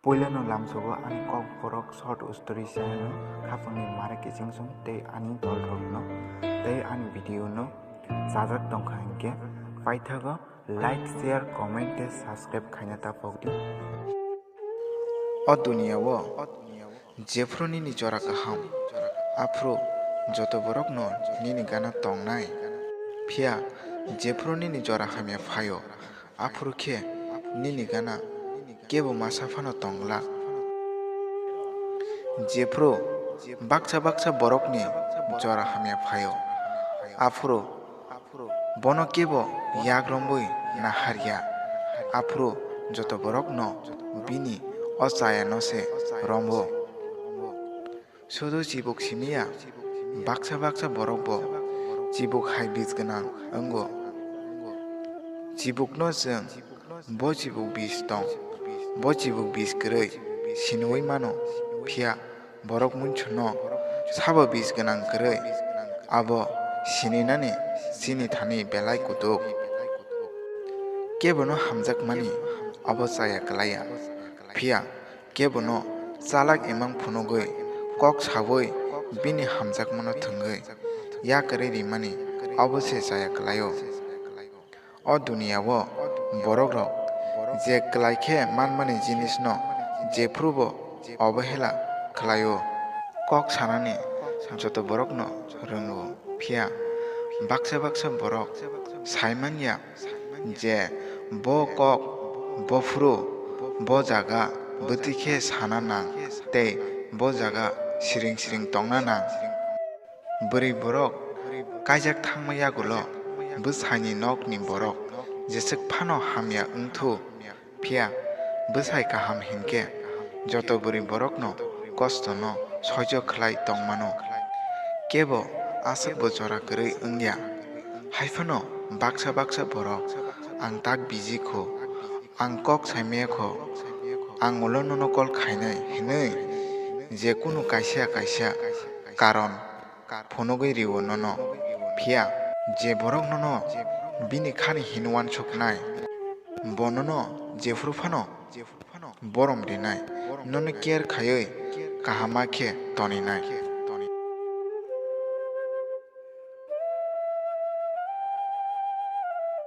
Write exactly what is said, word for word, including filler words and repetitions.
Puilano lamsogo ani kokborok short story channel no khapangni mare kiching song tei ani dolrokno tei ani video no chajak tongkha hinkhe paithago like, share, comment tei subscribe khaina ta pokdi. O duniya o jephru nini jora kaham, aphuru joto borokno nini gana tongnai. Phiya jephru nini jora hamya phaio, aphuru khe nini gana kebo masa phano tongla. Jephru baksa baksa borokni jora hamya phaio, aphuru bono kebo yak romwi naharya, aphuru joto borokno bini o chayano se rombo. Sudu chibuk simiya, baksa baksa borok bo chibuk hai bis gwnang wngo. Chibukno chwng bo chibuk bis tong, bo chibuk bis kwrwi siniui mano, phiya borok munchuno sabo bis gwnang kwrwi abo sininani chini thani belai kutuk. Kebono hamjakmani abo chaya kwlaiya, phiya kebono chalak imang phunugwi kok saui bini hamjakmano thwngwi yakarwi rimani abo se chaya kwlaio. O duniya o borok rok je kwlai khe manmani jinis no jephru bo obohela kwlaio. Kok sanani joto borok no rwngo, phiya baksa baksa borok sai manya je bo kok, bo phuru, bo jaga bwtwi khe sana nang tei bo jaga siring siring tongna nang. Bwrwi borok kaijak thangma yagulo bwsaini nokni borok jeswk phano hamya wngthu, phiya bwsai kaham hinkhe joto bwrwi borokno kostono soijo khlai tongmano. Kebo aswkbo jora kwrwi wngya. Haiphano baksa baksa borok, "Ang tak busy kho, ang kok saimaya kho, ang ulo nono call khainai," hinwi je kunu kaisa kaisa karon phunugwi rio nono. Phiya je borok nono bini khani hinwi uansuknai, bo nono jephru phano borom rinai, nono care khaiwi kahama khe toninai.